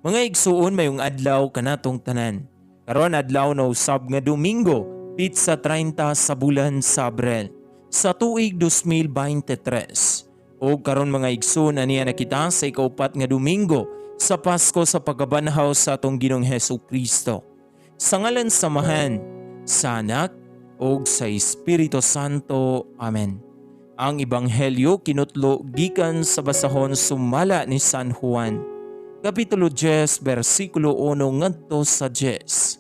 Mga igsuon, mayong adlaw kanatong tanan. Karon adlaw na usab nga Domingo, pitsa 30 sa bulan sa Abril sa tuig 2023. O karon, mga igsuon, aniya na kita sa ikaupat nga Domingo sa Pasko sa pagkabanhaw sa atong Ginoong Hesus Kristo. Sa ngalan sa Amahan, sa Anak, ug sa Espiritu Santo. Amen. Ang Ebanghelyo kinutlo gikan sa basahon sumala ni San Juan. Kapitulo 10, versikulo 1 ngadto sa 10.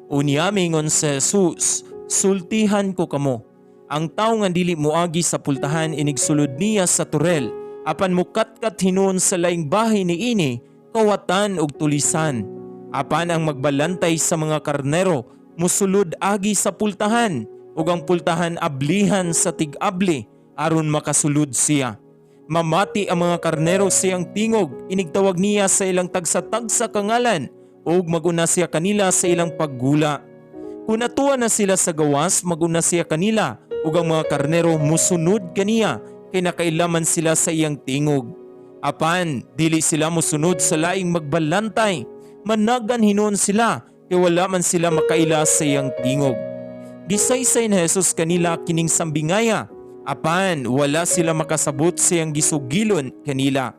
Unya mingon si Jesus, "Sultihan ko kamo. Ang tawo nga dili muagi sa pultahan inigsulod niya sa toril, apan mukatkat hinuon sa laing bahin niini, kawatan og tulisan. Apan ang magbalantay sa mga karnero musulod agi sa pultahan, ug ang pultahan ablihan sa tig-abli aron makasulod siya. Mamati ang mga karnero siyang tingog, inigtawag niya sa ilang tagsa-tagsa ka ngalan, ug maguna siya kanila sa ilang paggula. Kung natuwa na sila sa gawas, maguna siya kanila, ug ang mga karnero musunod kaniya, kay nakailaman sila sa iyang tingog. Apan, dili sila musunod sa laing magbalantay, managan hinuon sila, kay wala man sila makaila sa iyang tingog." Gisaysay ni Jesus kanila kining sambingaya, apan wala sila makasabot sa iyang gisugilon kanila.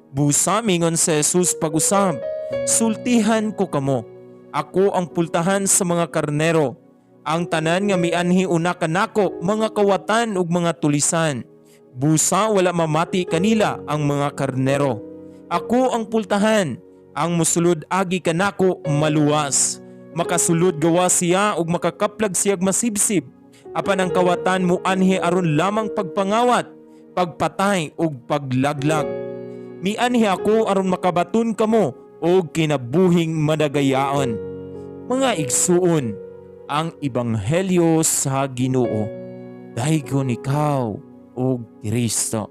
Busa mingon si Jesus pag-usab, "Sultihan ko kamo, ako ang pultahan sa mga karnero. Ang tanan nga mianhi una kanako, mga kawatan ug mga tulisan. Busa wala mamati kanila ang mga karnero. Ako ang pultahan, ang musulod agi kanako maluwas. Makasulod gawas siya ug makakaplag siyag masibsib. Apan ang kawatan muanhi aron lamang pagpangawat, pagpatay ug paglaglag. Mianhi ako aron makabaton kamo og kinabuhing madagayaon." Mga igsuon, ang ebanghelyo sa Ginoo. Daygon ikaw, o Kristo.